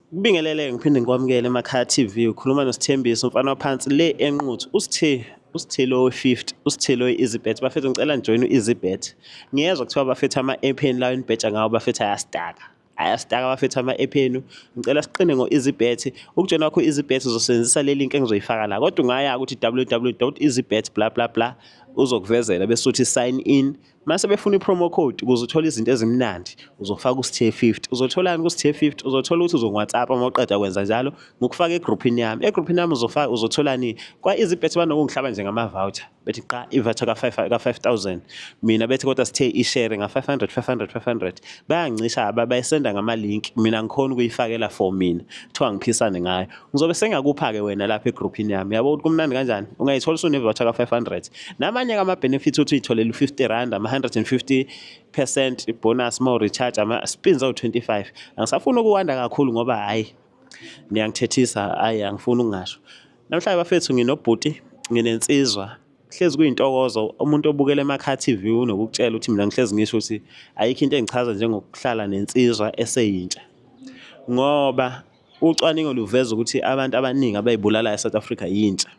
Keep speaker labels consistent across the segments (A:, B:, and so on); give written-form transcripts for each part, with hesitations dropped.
A: Kubingelele ngiphinde ngikwamukele emakhaya TV ukhuluma noSithembiso umfana waphansi le eNquthu uSithe uSithe lo 50 uSithe lo EasyBet bafethu ngicela nijoin uEasyBet ngiyezwa kuthiwa bafethu ama-app enu lawo enibheja ngawo bafethu ayastaka ayastaka bafethu ama-app enu ngicela siqine ngo-EasyBet ukujoyina kwakho u-EasyBet uzosebenzisa le link engizoyifaka la kodwa ungaya ukuthi www.easybet bla bla bla uzokuvezela bese uthi sign in Mase befuna i-promo code ukuze uthole izinto ezimnandi uzofaka usithe 50. Uzotholani kusithe 50? Uzothola ukuthi uzongi-WhatsApp uma uqeda kwenza njalo ngokufaka egruphini yami. Egruphini yami uzofaka uzotholani? Kwa EasyBet banokungihlaba nje ngama-voucher. Bethi qa i-voucher ka-5 ka-5000. Mina bethi kodwa sithe i-share nga-500 500 500. Bayangicisha bayisenda ngama-link mina ngikhona ukuyifakela for mina. Kuthiwa ngiphisane ngayo. Ngizobe sengakupha-ke wena lapha egruphini yami. Yabo ukuthi kumnandi kanjani? Ungayithola usune-voucher ka-500. Namanye-ke ama-benefits uthi uyitholele u-50 rand, ama-150% bonus uma u-recharge, ama-spins awu-25. Angisafuni ukuwanda kakhulu ngoba hhayi niyangithethisa, hhayi angifuni ukungasho. Namhlanje bafethu nginobhuti, nginensizwa hlezi kuyintokozo umuntu obukela emakhaya TV unokukutshela ukuthi mina ngihlezi ngisho ukuthi ayikho into engichaza njengokuhlala nensizwa eseyintsha ngoba Ucwaningo luveza ukuthi abantu abaningi abayibulalayo e-South Africa yintsha.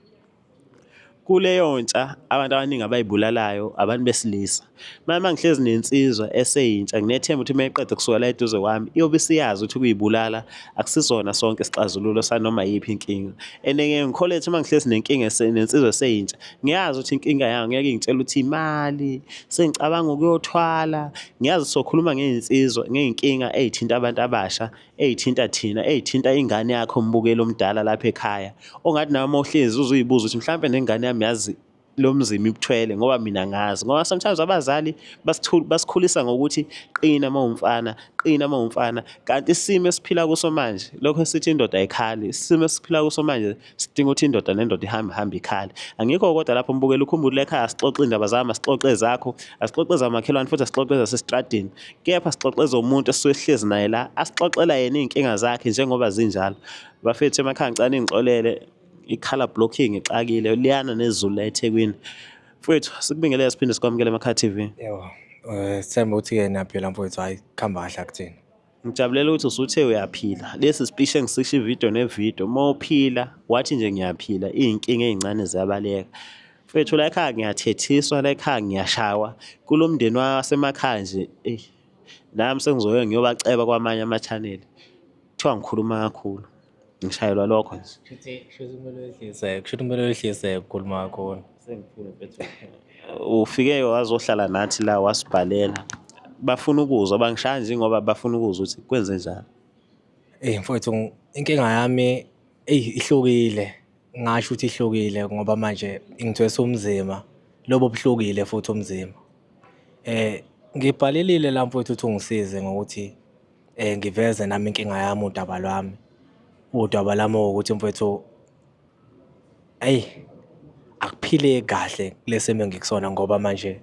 A: Kuleyo ntsha abantu abaningi abayibulalayo abantu besilisa. Manje uma ngihlezi nensizwa eseyintsha nginethemba ukuthi uma iqeda kusuka la eduze kwami iyobe isiyazi ukuthi ukuyibulala akusizona sonke isixazululo sanoma yiphi inkinga. And ngeke ngikholwe ukuthi uma ngihlezi nenkinga nensizwa eseyintsha ngiyazi ukuthi inkinga yayo ngeke ingitshele ukuthi imali sengicabanga ukuyothwala. Ngiyazi sokhuluma ngey'nsizwa ngey'nkinga ey'thinta abantu abasha ey'thinta thina, ey'thinta ingane yakho mbukeli omdala lapha ekhaya, ongathi nawe uma uhlezi uze uyibuze ukuthi mhlampe nengane yami yazi lo mzimba ibuthwele ngoba mina ngazi ngoba sometimes abazali basikhulisa ngokuthi qina uma uwumfana, qina uma uwumfana, kanti isimo esiphila kuso manje lokho esithi indoda ayikhali, isimo esiphila kuso manje sidinga ukuthi indoda nendoda ihambe ihambe ikhale. Angikho kodwa lapho mbukeli ukhumbule ekhaya asixoxe indaba zami, asixoxe ezakho, asixoxe ezamakhelwane futhi asixoxe ezasestradini. Kepha sixoxe ezomuntu esisuke sihlezi naye la, asixoxela yena iy'nkinga zakhe njengoba zinjalo. Bafethu emakhaya ngicela ningixolele i-colour blocking ixakile liyana nezulu la eThekwini. Mfowethu sikubingelele siphinde sikwamukele emakhaya TV.
B: Yebo, sithemba ukuthi-ke niyaphila mfowethu, hhayi kuhamba kahle akuthina.
A: Ngijabulela ukuthi usuthe uyaphila. Lesi sipisha engisisho ividiyo nevidiyo. Uma uphila wathi nje ngiyaphila, iy'nkinga ey'ncane ziyabaleka. Mfethu la ekhaya ngiyathethiswa, la ekhaya ngiyashawa. Kulo mndeni wasemakhaya nje, eyi nami sengizoye ngiyobaceba kwamanye ama-channel. Kuthiwa ngikhuluma kakhulu. Ngishayelwa lokho nje.
B: Kushuthi kushuthi kumele wehlise, kushuthi kumele wehlise ukukhuluma kakhulu.
A: Ufike wazohlala nathi la wasibhalela. Bafuna ukuzwa bangishaya nje ngoba bafuna ukuzwa ukuthi kwenze njani.
B: Eyi mfowethu inkinga yami eyi ihlukile, ngingasho ukuthi ihlukile ngoba manje ingithwesa umzima, lobo obuhlukile futhi umzima. Ngibhalelile la mfowethu ukuthi ungisize ngokuthi ngiveze nami inkinga yami, udaba lwami. Udaba lami ukuthi mfowethu eyi akuphileki kahle kule simo engikusona ngoba manje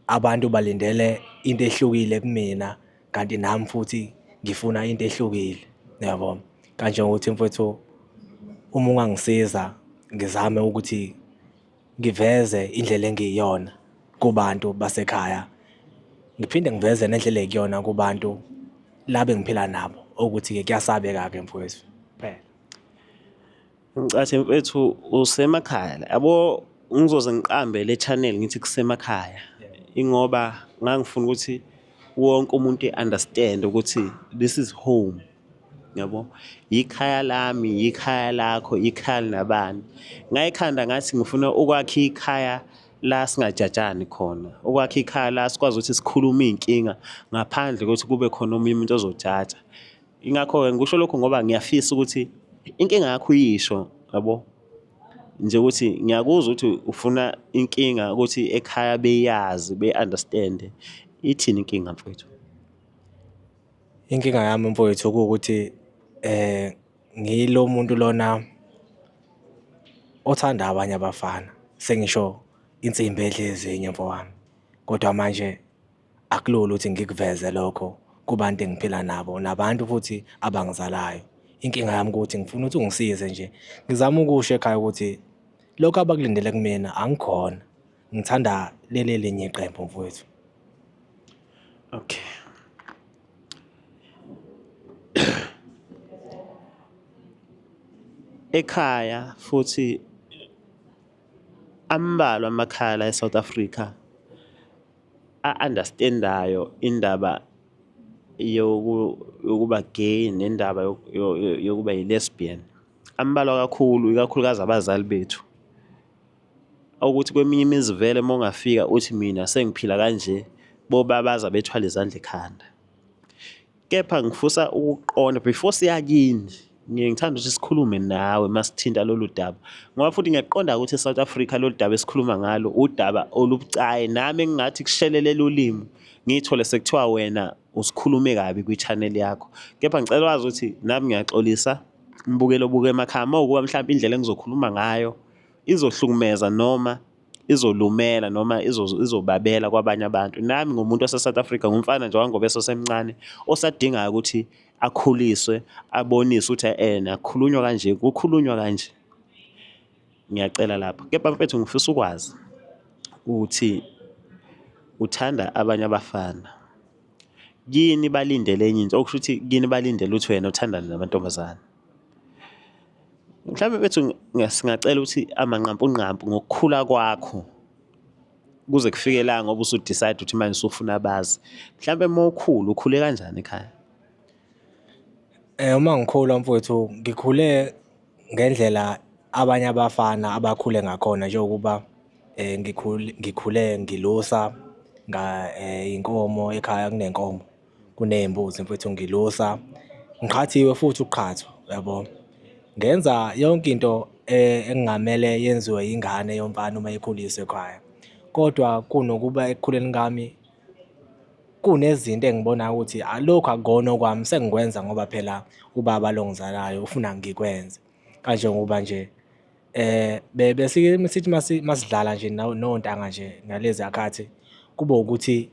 B: abantu balindele into ehlukile kumina kanti nami futhi ngifuna into ehlukile, uyabo? Kanjengokuthi mfowethu uma ungangisiza ngizame ukuthi ngiveze indlela engiyiyona kubantu basekhaya, ngiphinde ngiveze nendlela engiyona kubantu laba engiphila nabo ukuthi-ke kuyasabeka-ke mfowethu kuphela.
A: Ngicathe mfethu usemakhaya la yabo ngizoze ngiqambe le channel ngithi kusemakhaya ingoba ngangifuna ukuthi wonke umuntu e-understand ukuthi this is home yabo ikhaya lami ikhaya lakho ikhaya linabani ngayikhanda ngathi ngifuna ukwakha ikhaya la singajajani khona ukwakha ikhaya la sikwazi ukuthi sikhulume iy'nkinga ngaphandle kokuthi kube khona omunye umuntu ozojaja Ingakho-ke ngikusho lokhu ngoba ngiyafisa ukuthi inkinga yakho uyisho yabo nje ukuthi ngiyakuzwa ukuthi ufuna inkinga ukuthi ekhaya beyazi be-understand-e. Ithini inkinga mfowethu?
B: Inkinga yami mfowethu kuwukuthi ngilo muntu lona othanda abanye abafana, sengisho insimbi edla ezinye mfowami, kodwa manje Akulula ukuthi ngikuveze lokho kubantu engiphila nabo nabantu futhi abangizalayo. Inkinga yami ukuthi ngifuna ukuthi ungisize nje ngizame ukusho ekhaya ukuthi lokhu abakulindele kumina angikhona. Ngithanda leli elinye iqembu mfowethu.
A: Okay. Ekhaya futhi ambalwa amakhaya la eSouth Africa a-understand-ayo indaba yokuba gay nendaba yokuba yi-lesbian. Ambalwa kakhulu, ikakhulukazi abazali bethu. Okuthi kweminye imizi vele uma ungafika uthi mina sengiphila kanje, bobabaza bethwale izandla ekhanda. Kepha ngifisa ukuqonda before siya kini, ngiye ngithanda ukuthi sikhulume nawe uma sithinta lolu daba ngoba futhi ngiyaqonda ukuthi e-South Africa lolu daba esikhuluma ngalo udaba olubucayi, nami engingathi kushelelela ulimi ngiyithole sekuthiwa wena usikhulume kabi kwi-channel yakho. Kepha ngicela wazi ukuthi nami ngiyaxolisa mbukeli obuka emakhaya uma kuwukuba mhlawumbe indlela engizokhuluma ngayo izohlukumeza noma izolumela noma izobabela kwabanye abantu. Nami ngumuntu wase-South Africa, ngumfana nje waNgobese osemncane osadingayo ukuthi akhuliswe, aboniswe ukuthi ena akukhulunywa kanje, kukhulunywa kanje. Ngiyacela lapho. Kepha mfethu ngifisa ukwazi ukuthi uthanda abanye abafana, kini balindele enye into, okusho ukuthi kini balindele ukuthi wena uthandane namantombazane. Mhlawumbe bethu singacela ukuthi amanqampunqampu ngokukhula kwakho kuze kufike la ngoba usu-decide ukuthi manje usufuna bazi. Mhlawumbe uma ukhula ukhule kanjani ekhaya?
B: Uma ngikhula mfowethu ngikhule ngendlela abanye abafana abakhule ngakhona njengokuba ngikhule ngikhule ngilusa iy'nkomo ekhaya kunenkomo. Kuney'mbuzi mfethu ngilusa, ngiqhathiwe futhi ukuqhathwa uyabo. Ngenza yonke into ekungamele yenziwe yingane yomfana uma ikhuliswa ekhaya, kodwa kunokuba ekukhuleni kwami kunezinto engibonayo ukuthi lokhu akukona okwami sengikwenza ngoba phela ubaba lo ongizalayo ufuna ngikwenze. Kanjengoba nje besike sithi masidlala nje nontanga nje ngaleziya khathi kube ukuthi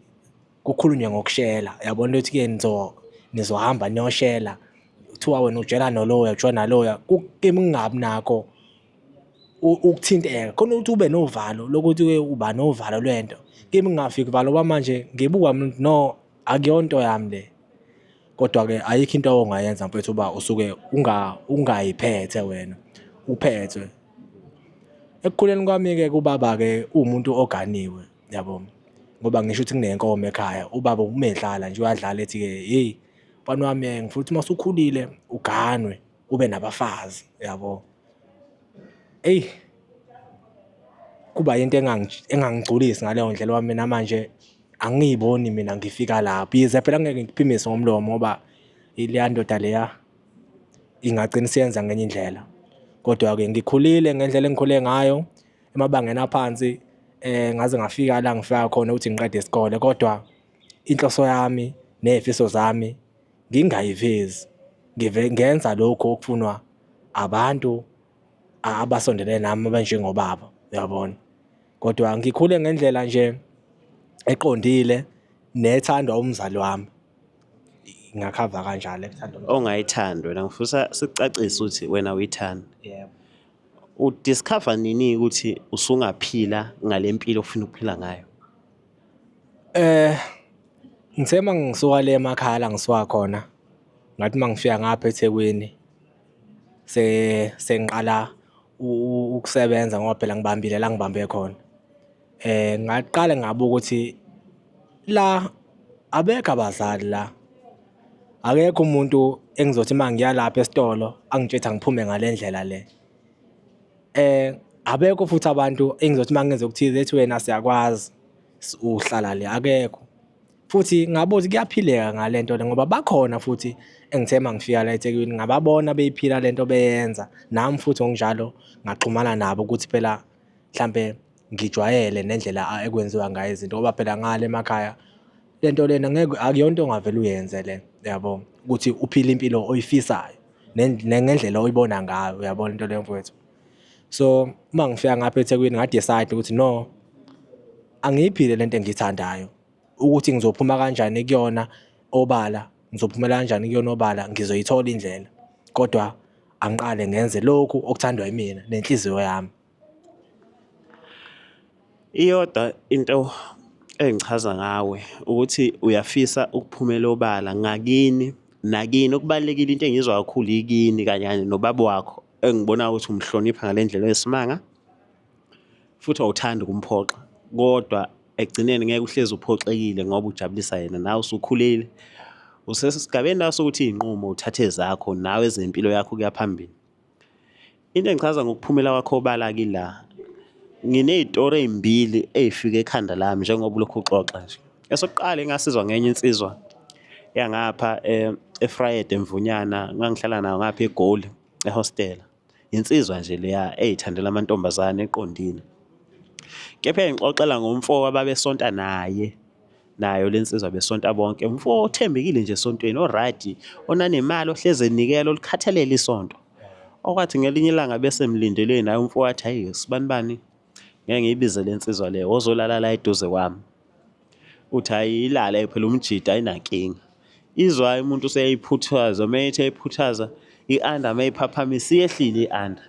B: kukhulunywe ngokushela, uyabona ukuthi-ke nizohamba niyoshela, kuthiwa wena ujela noloya, ujela naloya. Kimi kungabi nakho ukuthinteka, khona ukuthi ube novalo lokuthi-ke uba novalo lwento. Kimi kungafiki uvalo ngoba manje ngibuka mina ukuthi no, akuyona into yami le. Kodwa-ke ayikho into ongayenza mfethu uba usuke ungayiphethe wena, uphethwe. Ekukhuleni kwami-ke kubaba-ke uwumuntu oganiwe. Yabo? Ngoba ngisho ukuthi kunenkomo ekhaya, ubaba uma edlala nje uyadlala ethi-ke hheyi mfana wami ngifuna ukuthi uma usukhulile uganwe ube nabafazi, yabo. Eyi, kuba yinto engangigculisi ngaleyo ndlela ngoba mina manje angiyiboni mina ngifika lapho. Yize phela ngeke ngikuphimise ngomlomo ngoba leya ndoda leya ingagcina isiyenza ngenye indlela. Kodwa-ke ngikhulile ngendlela engikhule ngayo. Emabangeni aphansi ngaze ngafika la ngifika khona ukuthi ngiqede isikole kodwa inhloso yami ney'fiso zami ngingayivezi. Ngive ngenza lokhu okufunwa abantu abasondelene nami abanjengobaba, uyabona. Kodwa ngikhule ngendlela nje eqondile nethandwa umzali wami. Ngingakhava kanjalo ethandwa.
A: Ongayithandi wena ngifisa sicacise ukuthi wena awuyithandi.
B: Yebo.
A: U-discover nini ukuthi usungaphila ngale mpilo ofuna ukuphila ngayo?
B: Ngithe uma ngisuka le emakhaya la ngisuka khona, ngathi uma ngifika ngapha eThekwini sengiqala ukusebenza ngoba phela ngibambile la ngibambe khona. Ngaqale ngabuka ukuthi la abekho abazali la, akekho umuntu engizothi uma ngiya lapha esitolo angitshele ukuthi angiphume ngale ndlela le. Abekho futhi abantu engizothi uma ngenza okuthize ethi wena siyakwazi uhlala le, akekho. Futhi ngabona ukuthi kuyaphileka ngale nto le ngoba bakhona futhi engithe uma ngifika la eThekwini ngababona beyiphila le nto beyenza, nami futhi ngokunjalo ngaxhumana nabo ukuthi phela mhlampe ngijwayele nendlela ekwenziwa ngayo izinto ngoba phela ngale emakhaya le nto lena ngeke akuyona into ongavele uyenze le, uyabo? Ukuthi uphile impilo oyifisayo ngendlela oyibona ngayo, uyabona into leyo mfowethu? So, uma ngifika ngapha eThekwini nga-decide ukuthi no, angiyiphile lento engiyithandayo. Ukuthi ngizophuma kanjani kuyona obala, ngizophumela kanjani kuyona obala, ngizoyithola indlela. Kodwa angiqale ngenze lokhu okuthandwa yimina nenhliziyo yami.
A: Iyodwa into engichaza ngawe ukuthi uyafisa ukuphumela obala ngakini nakini. Okubalulekile into engiyizwa kakhulu ikini kanye kanye nobaba wakho. engibona ukuthi umhlonipha ngale ndlela eyisimanga futhi awuthandi ukumphoxa kodwa ekugcineni ngeke uhlezi uphoxekile ngoba ujabulisa yena nawe usukhulile usesigabeni la sokuthi iy'nqumo uthathe zakho nawe ezempilo yakho kuya phambili. Into engichaza ngokuphumela kwakho obala kila nginey'tori ey'mbili ey'fike ekhanda lami njengoba ulokhu uxoxa nje. Esokuqala engasizwa ngenye insizwa yangapha eFrayede eMvunyana, ngangihlala nayo ngapha eGoli ehostela. Insizwa nje leya ey'thandela amantombazane eqondile. Kepha yayingixoxela ngomfo ababesonta naye, nayo le nsizwa besonta bonke. Umfo othembekile nje esontweni, o-right, onanemali, ohlezi enikela, olikhathalele isonto. Okwathi ngelinye ilanga bese emlindelweni naye umfo wathi, hhayi sibanibani, ngeke ngiyibize le nsizwa le, wozolala la eduze kwami. Uthi hhayi ilale phela umjita ayinankinga. Izwa umuntu useyayiphuthaza, uma ethi eyiphuthaza i-under uma iphaphamisa iyehlile i-under.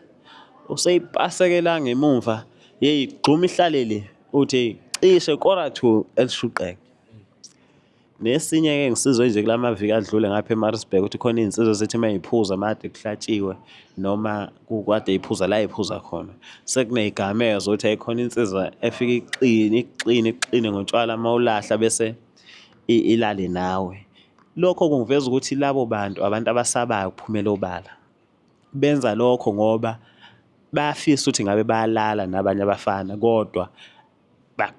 A: Useyipasekela ngemumva, yeyi gxuma ihlale le. Uthi cishe kora to elishuqeke. Nesinye-ke ngisizwe nje kula maviki adlule ngapha eMaritzburg ukuthi khona iy'nsizwa ezithi uma y'phuza made kuhlatshiwe noma kukade y'phuza la y'phuza khona. Sekuney'gameko zokuthi hhayi khona insizwa efike ikuxine ikuxine ikuxine ngotshwala uma ulahla bese ilale nawe. Lokho kungiveza ukuthi labo bantu abantu abasabayo ukuphumela obala. Benza lokho ngoba bayafisa ukuthi ngabe bayalala nabanye abafana kodwa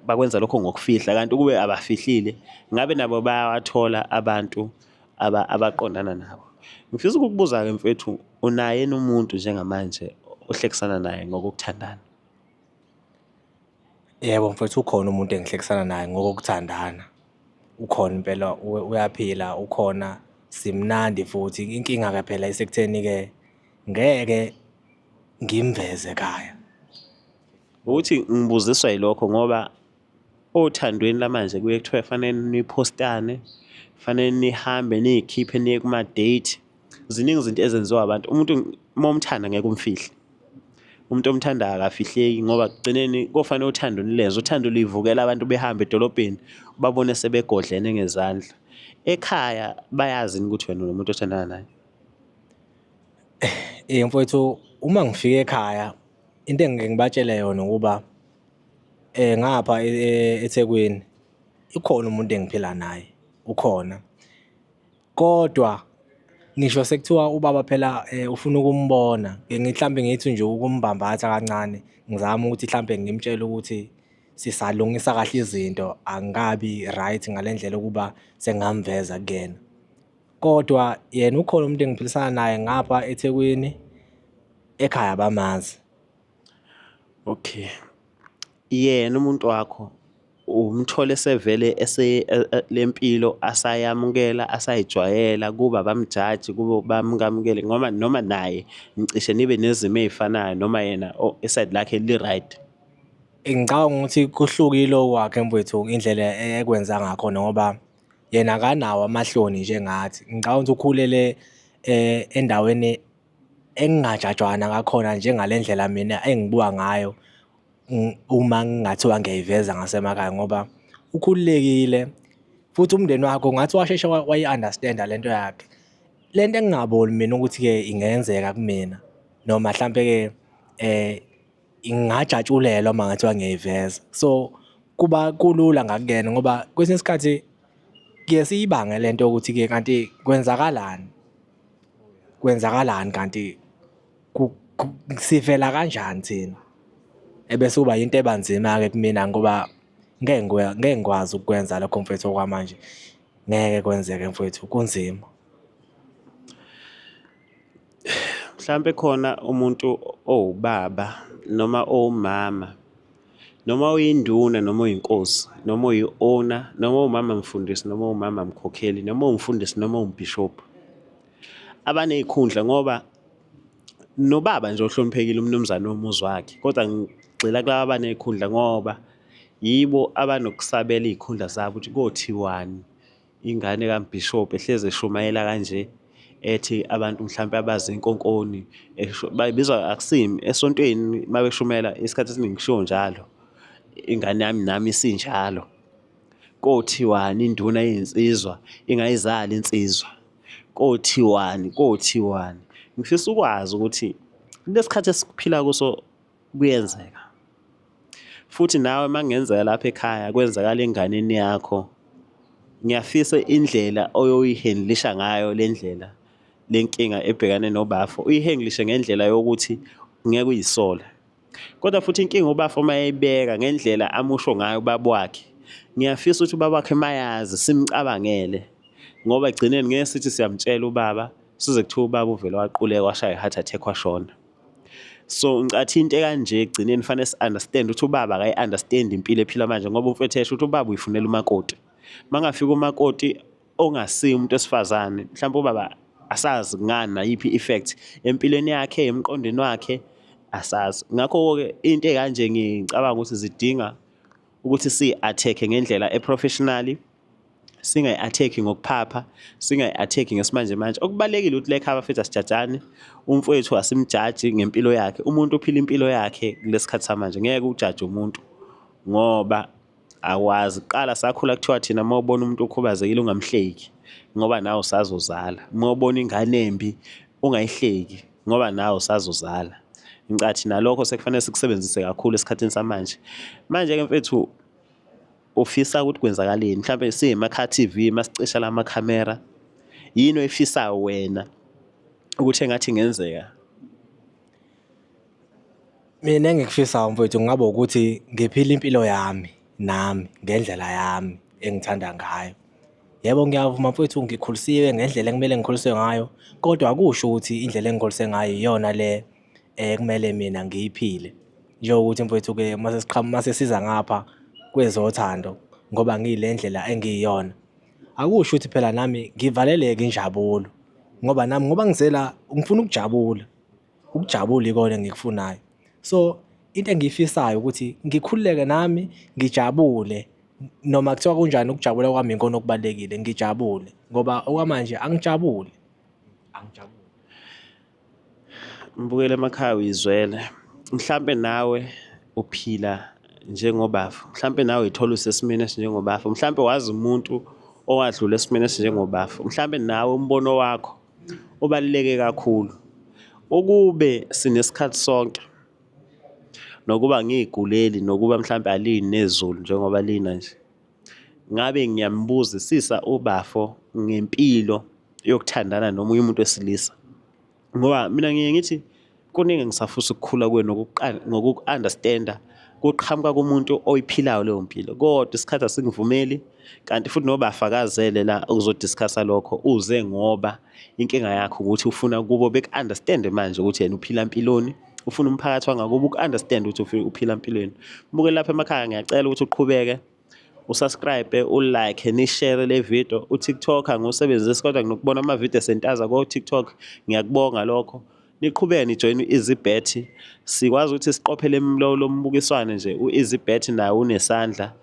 A: bakwenza lokho ngokufihla kanti ukube abafihlile ngabe nabo bayawathola abantu abaqondana nabo. Ngifisa ukukubuza-ke mfethu, unaye yini umuntu njengamanje ohlekisana naye ngokokuthandana?
B: Yebo mfethu, ukhona umuntu engihlekisana naye ngokokuthandana. Ukhona impela uyaphila, ukhona simnandi futhi. Inkinga-ke phela isekutheni-ke ngeke ngimveze ekhaya.
A: Ukuthi ngibuziswa yilokho ngoba othandweni lamanje kuye kuthiwe fanele niphostane, fanele nihambe niy'khiphe niye kuma-date. Ziningi izinto ezenziwa abantu. Umuntu uma umthanda ngeke umfihle. Umuntu omthandayo akafihleki ngoba ekugcineni kofanele uthando nilenze. Uthando luyivukela abantu behambe edolobheni ubabone sebegodlene ngezandla. Ekhaya bayazi yini ukuthi wena unomuntu othandana naye?
B: Eh mfowethu, uma ngifika ekhaya into engike ngibatshele yona ukuba ngapha eThekwini ukhona umuntu engiphila naye, ukhona. Kodwa ngisho sekuthiwa ubaba phela ufuna ukumbona, mhlampe ngithi nje ukumbambatha kancane, ngizame ukuthi hlampe ngimtshele ukuthi sisalungisa kahle izinto, angikabi right ngale ndlela yokuba sengingamveza kuyena. Kodwa yena ukhona umuntu engiphilisana naye ngapha eThekwini, ekhaya abamazi.
A: Okay. Yena umuntu wakho umthole esevele le mpilo asayamukela asayijwayela kuba bamjaji kube bamkamukele ngoba noma naye nicishe nibe nezimo ey'fanayo noma yena isayidi lakhe li-right.
B: Ngicabanga ukuthi kuhlukile okwakhe mfwethu indlela ekwenza ngakhona ngoba yena akanawo amahloni njengathi. Ngicabanga ukuthi ukhulele endaweni engingajajwana ngakhona njengale ndlela mina engibuka ngayo uma ngingathiwa ngiyayiveza ngasemakhaya ngoba ukhululekile futhi umndeni wakhe ungathi washeshe wayi-understand-a lento yakhe. Le nto engingaboni mina ukuthi-ke ingenzeka kumina noma hlampe-ke ngingajatshulelwa uma ngathiwa ngiyayiveza. So, kuba kulula ngakuyena ngoba kwesinye isikhathi kuye siyibange le nto yokuthi-ke kanti kwenzakalani, kwenzakalani kanti sivela kanjani thina? Ebese kuba yinto eba nzima-ke kumina ngoba ngeke ngeke ngikwazi ukukwenza lokho mfethu okwamanje, ngeke kwenzeke mfethu kunzima.
A: Mhlampe khona umuntu owubaba noma owumama noma uyinduna noma uyinkosi noma uyi-owner noma uwumama mfundisi noma uwumama mkhokheli noma uwumfundisi noma uwumbhishobhi abaney'khundla ngoba nobaba nje ohloniphekile umnumzane womuzi wakhe kodwa ngigxila kulaba abaney'khundla ngoba yibo abanokusabela iy'khundla zabo ukuthi kothiwani ingane kambhishobhi ehlezi eshumayela kanje ethi abantu mhlampe abazi inkonkoni bayibizwa akusimi esontweni uma beshumayela isikhathi esiningi kushiwo njalo ingane yami nami isinjalo kothiwani induna yeyinsizwa ingayizali insizwa kothiwani kothiwani ngifisa ukwazi ukuthi Lesikhathi esiphila kuso kuyenzeka. Futhi nawe uma kungenzeka lapha ekhaya kwenzakala enganeni yakho, ngiyafisa indlela oyoyihendlisha ngayo le ndlela le nkinga ebhekane nobafo, uyihendlishe ngendlela yokuthi ngeke uyisole. Kodwa futhi inkinga ubafo uma eyibeka ngendlela amusho ngayo ubaba wakhe, ngiyafisa ukuthi ubaba wakhe mayazi simcabangele ngoba ekugcineni ngeke sithi siyamtshela ubaba size kuthiwa ubaba uvele waquleka washaya i-heart attack washona. So ngicathi into ekanje ekugcineni fanele si-understand ukuthi ubaba akayi-understand impilo ephila manje ngoba umfethu esho ukuthi ubaba uyifunela umakoti. Mangafika umakoti ongasiyo umuntu wesifazane mhlawumbe ubaba asazi ngani nayiphi i-effect empilweni yakhe emqondweni wakhe asazi. Ngakho-ke into ekanje ngicabanga ukuthi zidinga ukuthi siyi-attack-e ngendlela e-professionally singayi-attack ngokuphapha singayi-attack ngesimanje manje. Okubalulekile ukuthi la ekhaya bafethu asijajani, umfowethu asimjaji ngempilo yakhe. Umuntu uphila impilo yakhe kulesi khathi samanje, ngeke ujaje umuntu ngoba awazi. Kuqala sakhula kuthiwa thina uma ubona umuntu okhubazekile ungamhleki ngoba nawe usazozala. Uma ubona ingane embi ungayihleki ngoba nawe usazozala. Ngicathi nalokho sekufanele sikusebenzise kakhulu esikhathini samanje. Manje-ke mfethu ufisa ukuthi kwenzakaleni mhlampe siyiMakhaya TV masicisha la makhamera yini oyifisayo wena ukuthi engathi ingenzeka?
B: Mina engikufisayo mfowethu kungaba ukuthi ngiphile impilo yami nami ngendlela yami engithanda ngayo. Yebo, ngiyavuma mfowethu ngikhulisiwe ngendlela ekumele ngikhuliswe ngayo, kodwa akusho ukuthi indlela engikhuliswe ngayo iyona le ekumele mina ngiyiphile. Njengokuthi mfowethu-ke mase mase siza ngapha kwezothando ngoba ngiyile ndlela engiyiyona, akusho ukuthi phela nami ngivaleleke injabulo ngoba nami ngoba ngize la ngifuna ukujabula, ukujabula ikona engikufunayo. So, into engiyifisayo ukuthi ngikhululeke nami ngijabule noma kuthiwa kunjani ukujabula kwami ikona okubalulekile, ngijabule ngoba okwamanje angijabuli, angijabuli.
A: Mbukeli emakhaya uyizwele, mhlampe nawe uphila njengobafo, mhlampe nawe uyithola usesimeni esinjengobafo, mhlampe wazi umuntu owadlula esimeni esinjengobafo, mhlampe nawe umbono wakho ubaluleke kakhulu. Ukube sinesikhathi sonke nokuba ngiyiguleli nokuba mhlampe alini nezulu njengoba lina nje, ngabe ngiyambuzisisa ubafo ngempilo yokuthandana nomunye umuntu wesilisa. Ngoba mina ngiye ngithi kuningi engisafisa ukukhula kuwe ngokuku-understand-a kuqhamuka kumuntu oyiphilayo leyo mpilo, kodwa isikhathi asingivumeli kanti futhi nobafakazele la ukuzodiscuss-a lokho uze ngoba inkinga yakho ukuthi ufuna kubo beku-understand-e manje ukuthi yena uphila mpiloni, ufuna umphakathi wangakubo uku-understand ukuthi uphila mpilweni. Mbukeli lapha emakhaya ngiyacela ukuthi uqhubeke usubscribe, ulike, nishere le video. UTikTok angiwusebenzisi kodwa nginokubona amavidiyo esentaza ko-TikTok, ngiyakubonga lokho. Niqhubeke nijoyine u-EasyBet, sikwazi ukuthi siqophele lo mbukiswano nje, u-EasyBet naye unesandla.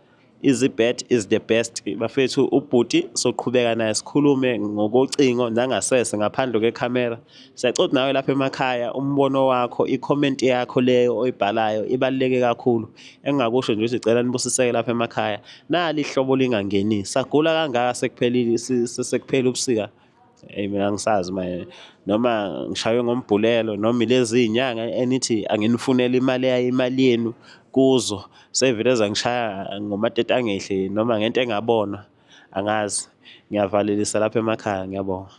A: EasyBet is the best bafethu. Ubhuti soqhubeka naye sikhulume ngokocingo nangasese ngaphandle kwekhamera. Siyacela ukuthi nawe lapha emakhaya umbono wakho, i-comment yakho leyo oyibhalayo ibaluleke kakhulu. Engingakusho nje ukuthi cela nibusiseke lapha emakhaya. Nali ihlobo lingangeni. Sagula kangaka sekuphelile sekuphela ubusika. Eyi mina angisazi manje noma ngishaywe ngombhulelo noma ilezi iy'nyanga enithi anginifunele imali imali yenu kuzo sevele zangishaya ngomatetangehle noma ngento engabonwa angazi. Ngiyavalelisa lapha emakhaya ngiyabonga.